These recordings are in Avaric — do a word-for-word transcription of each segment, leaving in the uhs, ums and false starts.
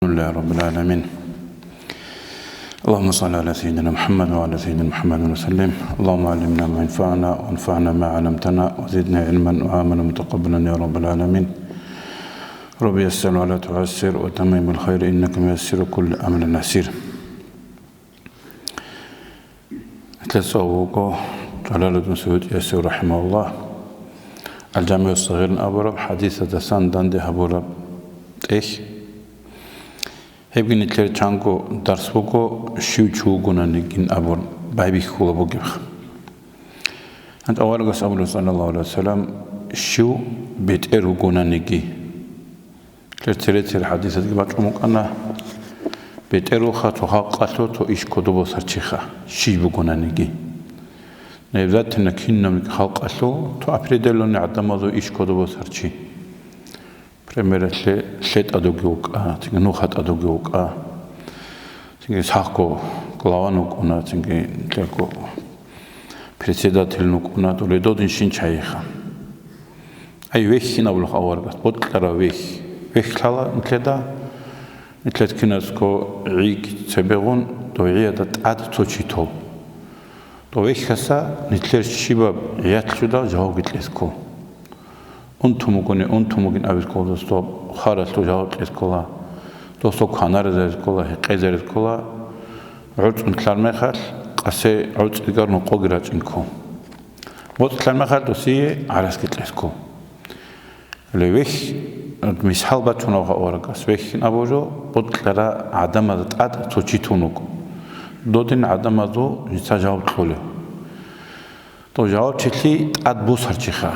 الحمد لله رب العالمين. اللهم صل على سيدنا محمد وعلى سيدنا محمد وسلم. اللهم علمنا ما ينفعنا وانفعنا ما علمتنا وزدنا علما وعملا متقبلا يا رب العالمين. رب يسر ولا تعسر وتمم بالخير إنك ميسر كل أمر عسير. Гьелъул цо вуго Жалалуддин СуютӀиясев, рахӀимагьуллагь, Ал-ЖамигӀу Сагъирин абураб хӀадисадасан данде гьабураб тӀехь. Гьебги нилъер чанго дарс буго, щив чи вугонаниги абун байбихьула бугебха. ГьанкӀ аварагас абула, саллаллагьу гӀалайгьи вассалам, щив бетӀер вугонаниги. Нилъер цере-цере хӀадисазги бачӀун букӀана, бетӀер вуха цо халкъалъул цо иш кодобе босарав чиха, щив вугонаниги. Не обязательно кинабниги халкъалъул цо определённый гӀадамазул иш кодобе босарав чи. Примералъе, лъетӀадуги вукӀа, цинги нухатӀадуги вукӀа, цинги сахго главан вукӀуна, цинги лъего председатель вукӀуна, дуле додин щин чайиха. Ай, вехьин абулеб аварагас, бокьарав вехь. Вехь лъала нилъеда, нилъер киназго гӀи цебегъун, дов гӀияда тӀад цо чи тоб. Дов вехьаса нилъер щибаб гӀиялъуда жавабги кьезе ккола. Унтун бугони, унтун бугин абизе ккола досда, харалъул жаваб кьезе ккола. Досда кванаризе ккола, гьекъезаризе ккола. ГӀорцӀун лъар мехалъ, къасе гӀорцӀигар нукъоги рачӀин ккола. БоцӀлъан мехалъ досие гӀарасги кьезе ккола. Гьеле вехь, мисал бачунев аварагас, вехьин абулеб жо, бокьарав гӀадамазда тӀад цо чи тун вуго. Додин гӀадамазул жинца жаваб кьолев. Дов жавабчилъи тӀад босарав чиха.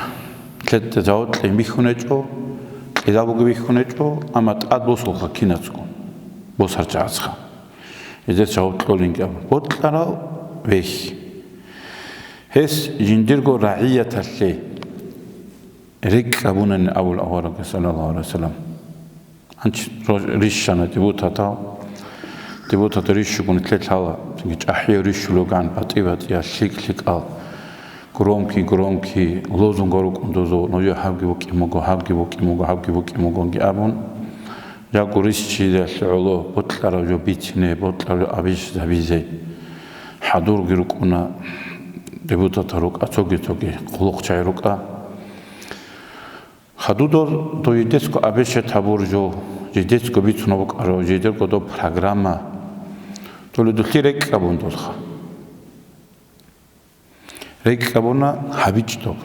Лъе-, жаваб кьезе бихьун гьечӀо, кьезабуги бихьун гьечӀо, амма тӀад босулха киназго босарав чагӀазха. Гьезда жаваб кьолинги абун. Бокьарав вехь. Гьес жиндирго рагӀияталъе рекӀкӀ гьабунани абулеб аварагас, саллаллагьу гӀалайгьи вассалам. Гьанч ро-, рищана депутатал. Депутат рищугун лъелъала, цинги чӀахӀияв рищулев гӀан, батӀи-батӀиял, лъикӀ-лъикӀал, громкий-громкий лозунгал рукӀун дозул, нужее гьабги букӀин буго, гьабги букӀин буго, гьабги букӀин бугоги абун. Жаго рисчидалъе гӀоло бокьарав жо бицине, бокьарав жо абищизабизе хӀадурги рукӀуна, депутатал рукӀа, цоги-цоги хъулухъчагӀи рукӀа. Хадуб дов жидецго обещать гьабураб жо, жидецго бицунеб букӀараб, жидерго доб программа. Доле дулъи рекӀкӀ гьабун долха. РекӀкӀ гьабуна гьабичӀого.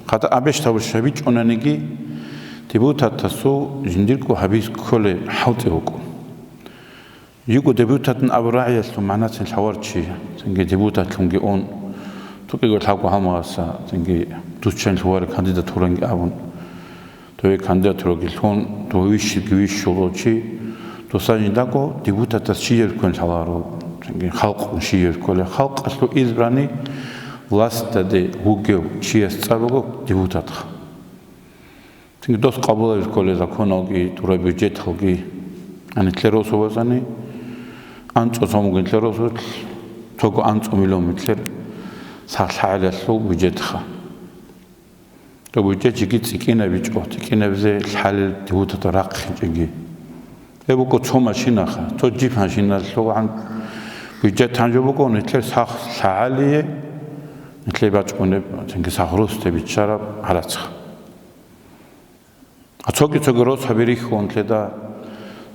ХатӀа абеш тавуш гьабичӀунаниги, депутатасул жиндирго гьабиз кколеб хӀалтӀи букӀун. Йиго депутатин абураб рагӀиялъул магӀнацин лъаварав чи, цинги депутатлъунги ун, тукӀиго лъабго гьалмагъаса, цинги дус чан лъугьараб кандидатуранги абун. Дове кандидатураги лъун, дове вищиги вищулев чи, доса жиндаго депутатас щиб гьеб кколин лъаларо, цинги халкъ щиб гьеб кколеб, халкъалъул избранный власталде вугев чияс цӀар буго депутатха. Цинги дос къабулабизе кколеб законалги, тӀураб бюджеталги, гьанилъер росу базани, анцӀго сом бугин нилъер росулъ, цого анцӀго миллион нилъер сахлъагӀалалъул бюджетха. Доб бюджет жеги цӀикӀкӀинабичӀо, цӀикӀкӀинабизе лъалел депутатал рахъинчӀеги. Гьеб буго цо машинаха, цо джип машиналъугӀан бюджет гьанжо буго, нилъер сах лъагӀалие, нилъее бачӀунеб, цинги сах росде биччараб гӀарацха. А цоги-цоги рос гьабирихьун лъеда,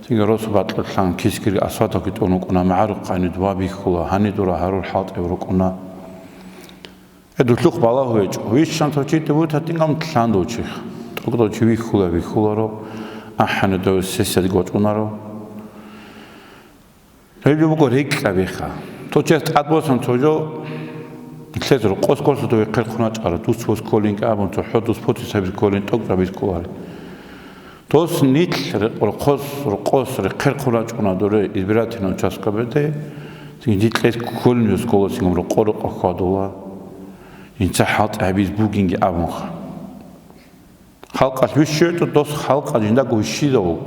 цинги рос бакьулъан кискирги асфальталги тӀун вукӀуна, магӀарухъ гьанид ва бихьула, гьанидура гьарул хӀалтӀи рукӀуна. Э, дулъухъ балагьу гьечӀо. Вищан цо чи депутатин гьабун лъан дов чиха. ТӀокӀ дов чи вихьула, вихьуларо, ахӀанидав сессиялги вачӀунаро. Гьеб жо буго рекӀкӀ гьабиха. Цо чияс тӀад босан цо жо, нилъеца рокъос кколса дов рехъерхъун рачӀара, дус бос кколинги абун, цохӀо дус поцӀи сабиз кколин, тӀокӀ сабиз кколари. Дос нилъ рокъос, рокъос рехъерхъун рачӀуна доре избирательный участкабаде, цинги кьес кколин жо сколасингун рокъо-рокъо хьвадула, жинца хӀалтӀи гьабиз бугинги абунха. Халкъалъ вищугӀитӀу дос халкъалъ жиндаго вищизаву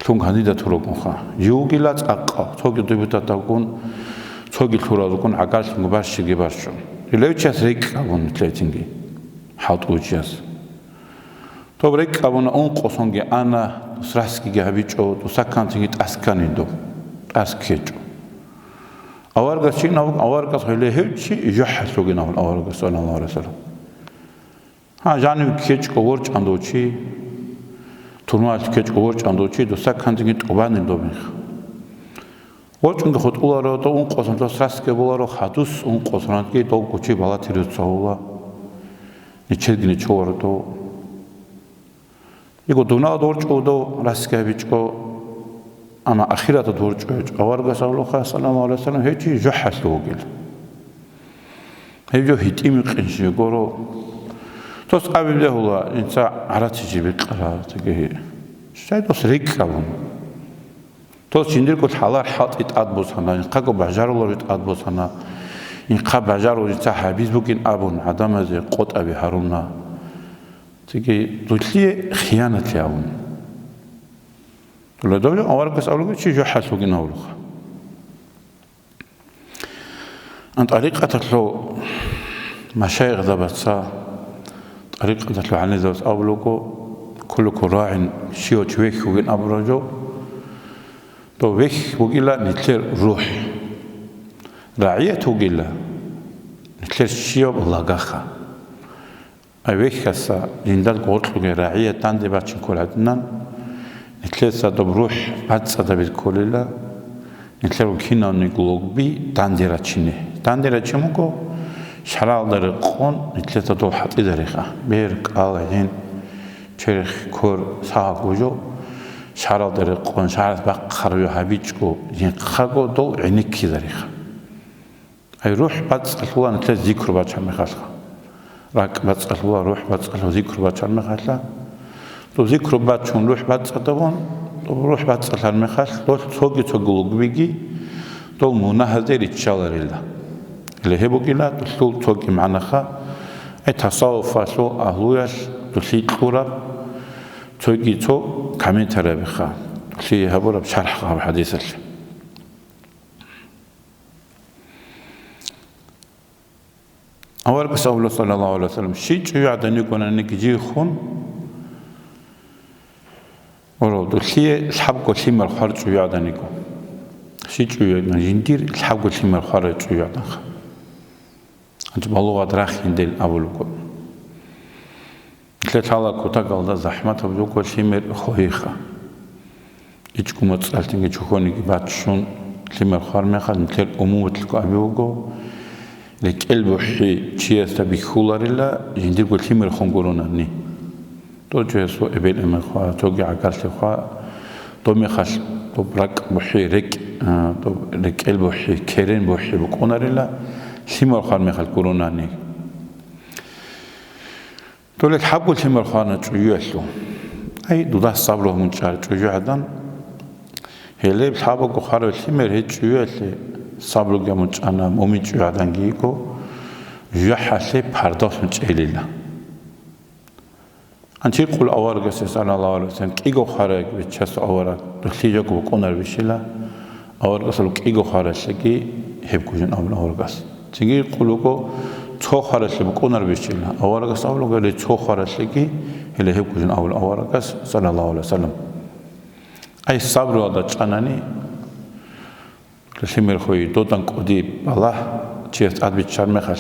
лъун кандидатурагунха. Живгила цӀакъа, цоги депутаталгун, цоги лъуразгун гӀагарлъунго барщиги барщун. Илевчияс рекӀкӀ абун нилъецинги, хӀалтӀулчияс. Доб рекӀкӀ абуна, ункъо сонги ана, дос расскиги гьабичӀо, дос кантиги тӀасканин дов, тӀаск ккечӀо. Аварагас чи нав-, аварагас гьеле гьев чи жохӀалъугин абун аварагас, саллаллагьу гӀалайгьи вассалам. Гьа, жанив ккечӀго ворчӀан дов чи, турмалъ ккечӀго ворчӀан дов чи, дос кантиги тӀубанин дов мех. ВорчӀунги хутӀуларо, дов ункъо соналъ дос расскиги боларо, хадус ункъо соналъги дов гучи балатирица гьула, нечелги нечоларо дов. Йиго дунал дорчӀо дов расскиги гьабичӀо, амма ахираталда дорчӀо гьечӀо. Аварагас абулаха, саллаллагьу гӀалайгьи вассалам, гьев чи жохӀалъув вугил. Гьев жо гьитӀинаб къинлъи гуро. Дос абизе гьула, инца гӀарац жиб бикъара, цеги щай дос рикӀкӀ абун. Дос жиндирго лъалар хӀалтӀи тӀад босана, инхъаго бажарулари тӀад босана, инхъа бажарулари ца гьабиз бугин абун, гӀадамазе къотӀаби гьаруна. Цеги дулъие хиянатли гьавун. Дула дов аварагас абулеб чи жохӀалъугин абулаха. Ан тӀарикъаталъул машаихзабаца, тӀарикъаталъул гӀалимзабаца абулего, куллукум рагӀин, щивав чи вехь вугин абураб жо, дов вехь вугила нилъер рухӀ. РагӀият вугила нилъер щиваб лагаха. Ай вехьаса жинда гъоркьуги рагӀият данде бачин кколел гӀадинан, нилъеца доб рухӀ бацӀцӀадабизе кколила, нилъер кинавниги лугби данде рачине. Данде рачин буго, шаргӀалда рекъон нилъеца дол хӀатӀизариха. Бер, кӀал, гӀин, черх, квер, сагьаб гужо, шаргӀалда рекъон, шаргӀалъ бахъараб гьабичӀо, жинхъаго дол гӀенеккизариха. Ай рухӀ бацӀцӀалъула нилъер зикру бачараб мехалъха. РакӀ бацӀцӀалъула, рухӀ бацӀцӀалъула зикру бачараб мехалъа. Доб зикру бачун рухӀ бацӀцӀадабун, доб рухӀ бацӀцӀалъараб мехалъ дол цоги-цоги лугбиги дол мунагьазде риччаларила. Гьеле гьеб бугила дулъул цоги магӀнаха, ай тасаввуфалъул агьлуялъ дулъи кьураб цоги цо комментарийабиха, дулъие гьабураб шархӀ гьаб хӀадисалъе. Аварагас абула, саллаллагьу гӀалайгьи вассалам, щий чӀужугӀадан йикӀунаниги жив хун, варо, дулъие лъабго лъимер хвар чӀужугӀадан йикӀун. Щий чӀужугӀадан, жиндир лъабго лъимер хварай чӀужугӀаданха. Гьанже балугъат рахиндел абулго. Нилъер лъала кутакалда захӀматаб жо буго лъимер хвейха. ИчӀго моцӀалъинги чухьониги баччун лъимер хвар мехалъ, нилъер умуматго аби вуго, рекӀел бухӀи чиясда бихьуларила, жиндирго лъимер хун гуронани. Дов чиясул эбел-эмен хва, цоги гӀагарлъи хва, доб мехалъ доб ракӀ бухӀи, рекӀ, а, доб рекӀел бухӀи, керен бухӀи букӀунарила, лъимер хвар мехалъ гуронани. Доле лъабго лъимер хвана чӀужуялъул. Ай, дуда сабру гьабун чӀар чӀужугӀадан. Гьелеб лъабаго хвараб лъимер гьей чӀужуялъе сабруги гьабун чӀана, муъмин чӀужугӀаданги йиго, жужахӀалъе пардалъун чӀелила. Анчи къул аварагас, саллаллагьу гӀалайгьи вассалам, кӀиго хварай биччасул авараг, дулъи жаго букӀунаребищила, аварагасул кӀиго хваралъеги гьеб гужун абун аварагас. Цинги къул буго, цо хваралъе букӀунар бичила. Аварагас абулгали цо хваралъеги гьеле гьеб гужун абул аварагас, саллаллагьу гӀалайгьи вассалам. Ай сабруялда чӀанани, лъимер хвей, додан кӀуди балагь чияс тӀад биччар мехалъ,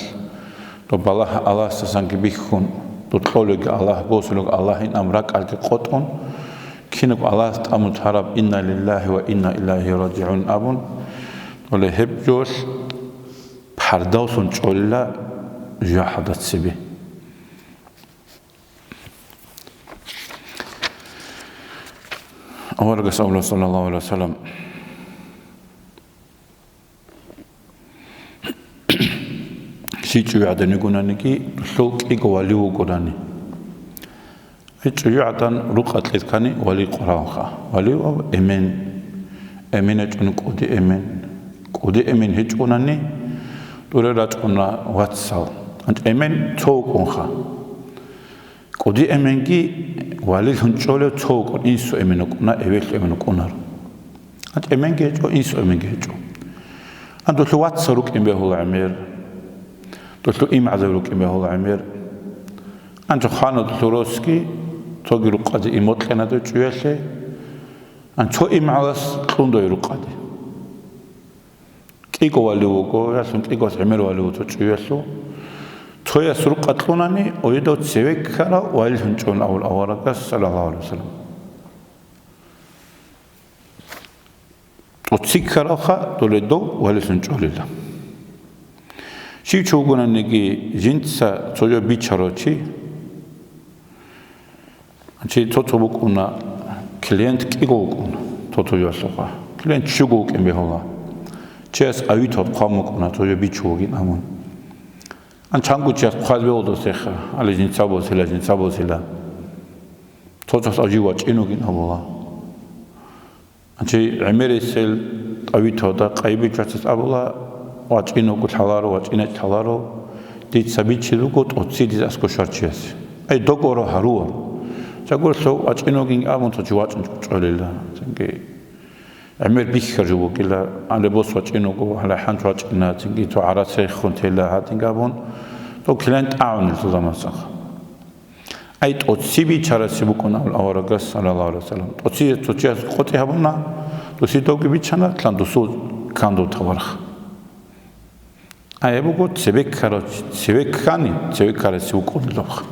доб балагь Аллагьасдасанги бихьун, доб кьолеги Аллагь, босулеги Аллагь ин абун ракӀалги къотӀун, кинаб Аллагьас тӀамун тараб «Инна лиллагьи ва инна илайгьи ражигӀун» абун, доле гьеб жолъ пардавлъун чӀолила жужахӀалда цебе. Аварагас абула, саллаллагьу гӀалайгьи вассалам, щий чӀужугӀадан йигонаниги, дулъул кӀиго вали вугони. Гьей чӀужугӀадан рукъа кьезе ккани вали къуранха. Вали ва эмен. Эмен гьечӀони кӀуди эмен. КӀуди эмен гьечӀонани, тӀуре рачӀуна вацал. Гьанже эмен цо вукӀунха. КӀуди эменги валилъун чӀолев цо вукӀун, инсу эмен вукӀуна, эвелъу эмен вукӀунар. Гьанже эменги гьечӀо, инсу эменги гьечӀо. Гьанже дулъу вацал рукӀин бегьула гӀемер, дулъу имгӀазаби рукӀин бегьула гӀемер. Гьанже хвана дулъу росги, цоги рукъазе имокьана дой чӀуялъе, Ан цо имгӀалас кьун дой рукъаде. КӀикӀо валев вуго, ялъун кӀикӀос гӀемер валев вуго цо чӀуялъул. Цояс рукъа кьунани, ойдав цеве ккарав валилъун чӀун абул аварагас, саллаллагьу гӀалайгьи вассалам. ТӀоци ккаравха, доле дов валилъун чӀолила. Щив чи вугонаниги, жинца цо жо бичарав чи, чи цо-цо букӀуна, клиент кӀиго вукӀуна, цо-цо жоялъухъа. Клиент щуго вукӀин бегьула. Чияс авитал хъван букӀуна, цо жо бичун вугин абун. Ан чанго чияс хъваз бегьулдасеха, али жинца босила, жинца босила. Цо-цос ажив вачӀин вугин абула. Чи гӀемерисел тӀавитода къайбичӀвацас абула, вачӀин вуго лъаларо, вачӀинач лъаларо, дица бичел руго тӀоцци диз аскӀо щварчиясе. Ай, догоро гьаруар. Чагурлъо вачӀин вугин абун цо чи вачӀун чӀолила. Цинги гӀемер бихьар жо бугила, гьале бос вачӀин вуго, гьале хӀанч вачӀина, цинги цо гӀарац рехун тела гьадинги абун, цо килан тӀагӀунел цо замасаха. Ай, тӀоци бичараси букӀун абул аварагас, саллаллагьу гӀалайгьи вассалам. ТӀоци цо чияс къотӀи гьабуна, досидавги бичана, лъан досул кандул таварх. Ай, гьеб буго цебе ккарав-, цеве ккани, цеве ккараси букӀунилабха.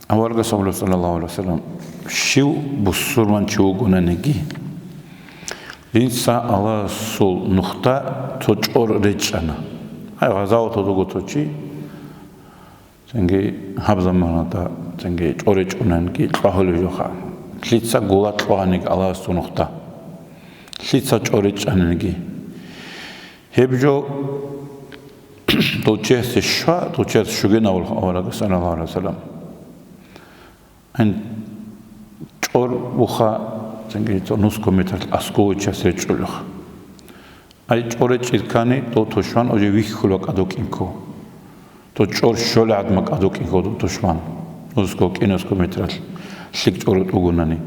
Аварагас абула, саллаллагьу гӀалайгьи вассалам, щив бусурманчи вугонаниги, жинца Аллагьасул нухда цо чӀор речӀчӀана. Гьай, гъазаваталда вуго цо чи, цинги гьаб заманалда, цинги чӀор речӀчӀунанги кьвагьулев жоха. Лъица гула кьвагьаниги Аллагьасул нухда. Лъица чӀор речӀчӀананиги. Гьеб жо дов чиясе щва, дов чияс щугин абула аварагас, саллаллагьу гӀалайгьи вассалам. Ан чӀор буха, цинги цо нусго метралъ аскӀове чияс речӀчӀулеха. Ай, чӀор речӀчӀил ккани, дов тушман уже вихьула кӀадукӀинго. Дов чӀор щолеб гӀадма кӀадукӀинго дов тушман. Нусго, кӀинусго метралъ лъикӀ чӀор вугонани.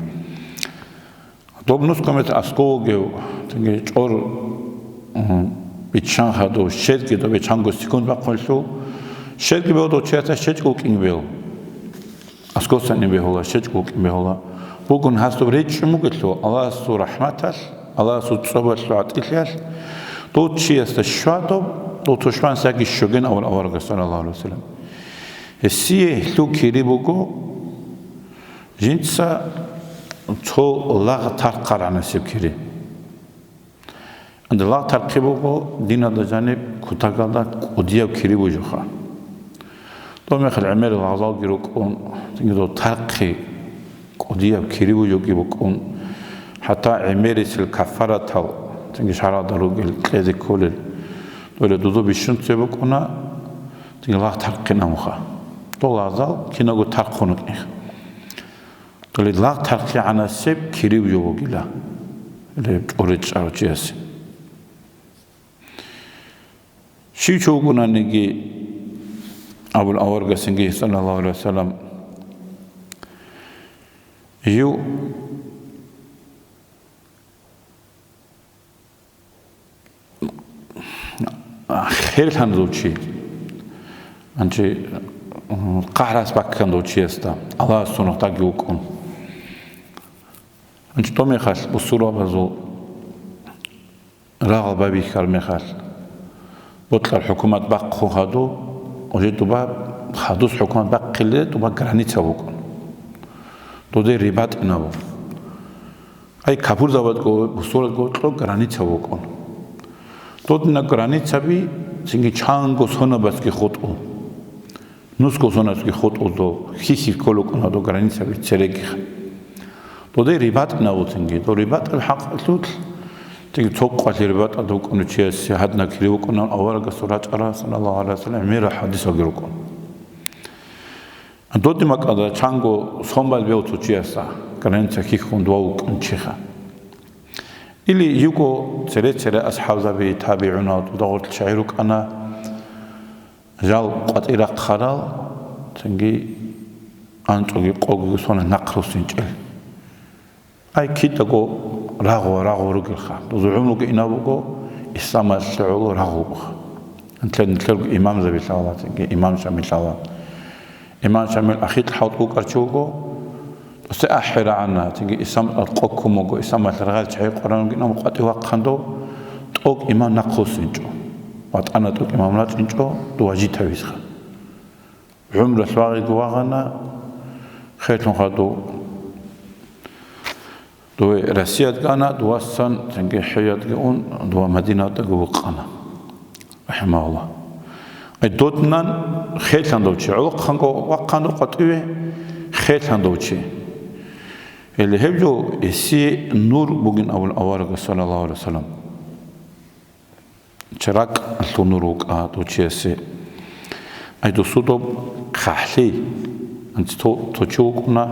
Доб нусго метр аскӀов вугев, цинги чӀор, м, биччан хадув, щезги доб биччанго секунд бахъулъул, щезги бегьудав чиясда щечӀго вукӀин бегьу. АскӀосан бегьула, щечӀго вукӀин бегьула. Бугун гьас доб речӀчӀун бугелъул, Аллагьасул рахӀматалъ, Аллагьасул цӀобалъул гӀатӀилъиялъ, дов чиясда щвадаб, дов тушман саги щоген авал аварагас, саллаллагьу гӀалайгьи вассалам. Гьесие гьелъул кири буго, жинца цо лагъ тархъаргӀанасеб кири. Лагъ тархъи буго диналда жаниб кутагалда кӀудияб кири бужуха. Доб мехалъ гӀемер лагъзалги рукӀун, цинги доб тархъи кӀудияб кири бужуги букӀун, хӀатта гӀемерисел кафаратал, цинги шаргӀалда ругел кьезе кколел, доле дузу бищун цебе букӀуна, цинги лагъ тархъин амуха. Доб лагъзал киналго тархъун рукӀиха. Гьале лагъ тархъигӀанасеб кирив жо вугила, гьале чӀоречӀарав чиясе. Щив чи вугонаниги, абул аварагасинги, саллаллагьу гӀалайгьи вассалам, жив херлъан дов чи, анчи, м, къагьарас баккан дов чиясда, Аллагьас цо нухдаги вукӀун. Анчи доб мехалъ бусурбабазул рагъал байбихьар мехалъ, бокьар хӀукумат бахъун хадуб, уже дуба хадус хӀукумат бахъиле дуба граница вукӀун. Доде рибатӀинабу. Ай, капурзабазго, бусурбазго кьо граница вукӀун. Додина границаби цинги чанго сонабазги хутӀу. Нусго сонабазги хутӀу до, хьихьи кколукӀуна до границаби церегиха. Доде рибатӀ наву цинги. До рибатӀаб хӀакъалъулъ, цинги цо къвалъи рибатӀа дукӀуна чиясе гьадна кири вукӀуна аварагасул рачӀара, саллаллагьу гӀалайгьи вассалам, гӀемерал хӀадисалги рукӀун. Додимакъада чанго сон бал бев цо чияса, граница хьихьун дова вукӀун чиха. Или юго цере-цере асхӀабзаби, табигӀунал тӀудагъорлъ чагӀи рукӀана, жал къватӀи рахъарал, цинги анцӀуги къогиги сона нахъ руссинчӀел. Ай, кидаго рагъуа-рагъуа ругелха. ЗугӀумруги инаб буго, исламалъе гӀоло рагъул буха. Нилъер, нилъерго имамзаби лъала, цинги имам Шамил лъала. Имам Шамил ахикь хӀалтӀу вукӀарчи вуго, досде ахӀи рагӀана, цинги Исам къоккун вуго, Исамалъ рагъал чагӀи къваран вугин, амма къватӀив вахъандав тӀокӀ имам нахъвуссинчӀо. ВатӀана тӀокӀ имам рачӀинчӀо, дова житависха. ГӀумралъ вагъиго вагъана, херлъун хадув. Дове Россиядги ана, дувасан цинги хӀиядги ун, дува Мадинатдаги вукъана, рахӀимагьуллагь. Ай доднан херлъандав чи, гӀолохъанго вахъанро къватӀиве херлъандав чи. Гьеле гьеб жо гьесие нур бугин абун аварагас, саллаллагьу гӀалайгьи вассалам. Чаракъалъул нур вукӀа дов чиясе. Ай досудаб хъахӀлъи, анцӀ то-, то чи вукӀуна,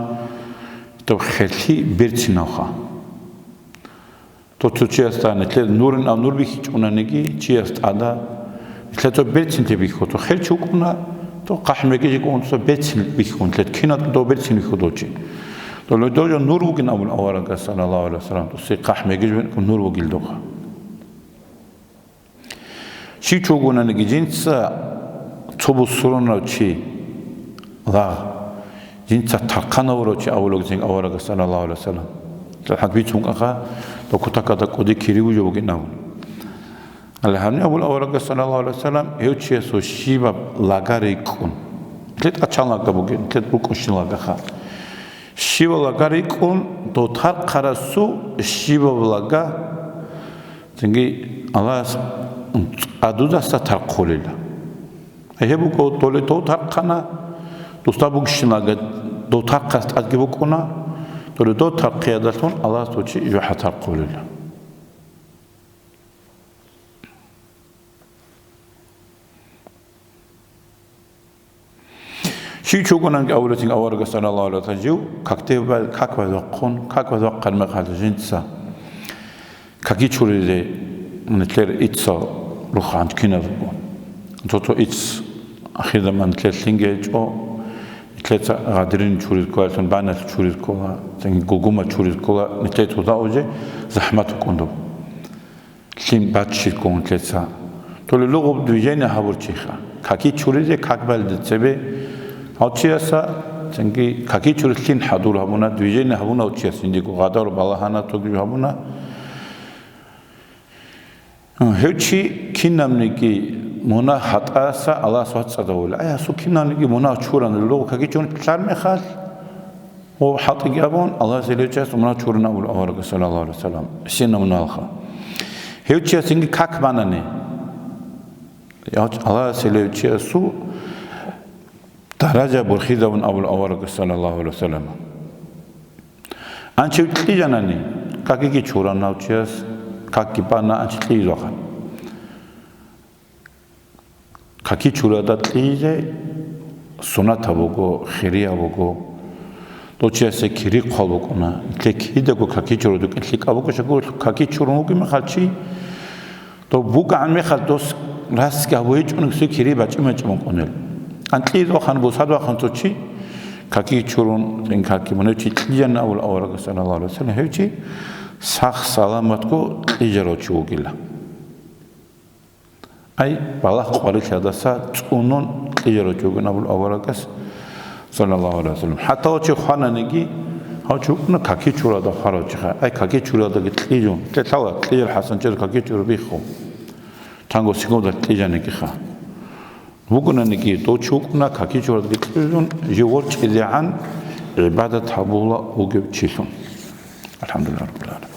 доб херлъи берцинавха. То цо чиясда нилъер нурин ав нур бихьичӀунаниги, чияс тӀада, нилъер цо берцинлъи бихьу, то хер чи вукӀуна, то хъахӀ мегижи кӀун цо берцин бихьун, нилъер кинад дов берцин бихьу дов чи. То лой дов жо нур вугин абун аварагас, саллаллагьу гӀалайгьи вассалам, досие хъахӀ мегиж бен нур вугил довха. Чи чугунаниги жинца цо бусурунав чи лагъ, жинца тархъанав вурав чи авулогзин аварагас, саллаллагьу гӀалайгьи вассалам. ЦохӀат бицун кӀаха, докутакада кӀуди кири вужа вугин абун. Гьале гьанив абул аварагас, саллаллагьу гӀалайгьи вассалам, гьев чиясул щибаб лага рикӀкӀун. ЛъетӀа чан лага бугин, лъетӀ рукӀунщин лагаха. Щибаб лага рикӀкӀун, дов тархъарасул щибаб лага Цинги Аллагьас цӀадудаса тархъулила. Гьеб буго, доле дов тархъана, досда бугищинага дов тархъас тӀадги букӀуна, доле дов тархъиядалъун Аллагьас дов чи жужахӀа тархъулила. Щив чугунанги авулатин аварагас, саллаллагьу гӀалайгьи вассалам, жив какде ва-, как вазахъун, как вазахъан мехалъ жинца каки чуризе нилъер иццал рухъ гьанчкиназго. Цо-цо ицц ахирзаман нилъер лъинги гьечӀо, нилъеца гъадрин чуриз кколалъун, баналъ чуриз ккола, цинги гугума чуриз ккола, нилъеца уза уже захӀмат букӀун доб. Лъим баччиккун лъеца. Толе лугъуб движение гьабурчиха. Каки чуризе как балде цебе. Гьав чияса, цинги каки чури лъим хӀадур гьабуна, движение гьабуна гьав чияс, жиндиго гъадар балагьана, цоги гьабуна. Гьев чи кинабниги мунагь гьатӀаса Аллагьас вацӀцӀадавула. Ай, гьасул кинабниги мунагь чуран, лугъу каки чурун лъар мехалъ, Гьоб хӀалтӀиги абун, Аллагьас гьелев чияс мунагь чурун абула аварагас, саллаллагьу гӀалайгьи вассалам, сина муналха. Гьев чиясинги как банани, Аллагьас гьелев чиясул даража бурхизабун абула аварагас, саллаллагьу гӀалайгьи вассалам. Анчев кьижанани, какиги чуран гьав чияс, какги бана анчи кьижваха. Каки чурада кьизе сунатаб буго, хирияб буго. Дов чиясе кири хъвал букӀуна. Лъе кидаго каки чураду кӀелъикӀаб буго, щагу каки чурун вугеб мехалъ чи, дов бугагӀан мехалъ дос расги гьабу гьечӀун гьесул кири бачӀи-мачӀи букӀунел. Анкьиз вахан, бусад вахан цо чи, каки чурун, ин каки мунев чи кьижан авул аварагас, саллаллагьу гӀалайгьи вассалам, гьев чи сах-саламатго кьижарав чи вугила. Ай, балагь къварилъадаса цӀунун кьижарав чи вугин абул аварагас, саллаллагьу гӀалайгьи вассалам. ХӀатта гьав чи хвананиги, гьав чи вукӀуна каки чурада хварав чиха. Ай, каки чурадаги кьижун, лъелъала кьижал хӀасанчир каки чура бихху. Танго секунда кьижанигиха. ВукӀунаниги, дов чи вукӀуна каки чурадаги кьижун, жив ворчӀизегӀан гӀибадат гьабула вугев чилъун. АлхӀамдулиллагьи раббил гӀаламин.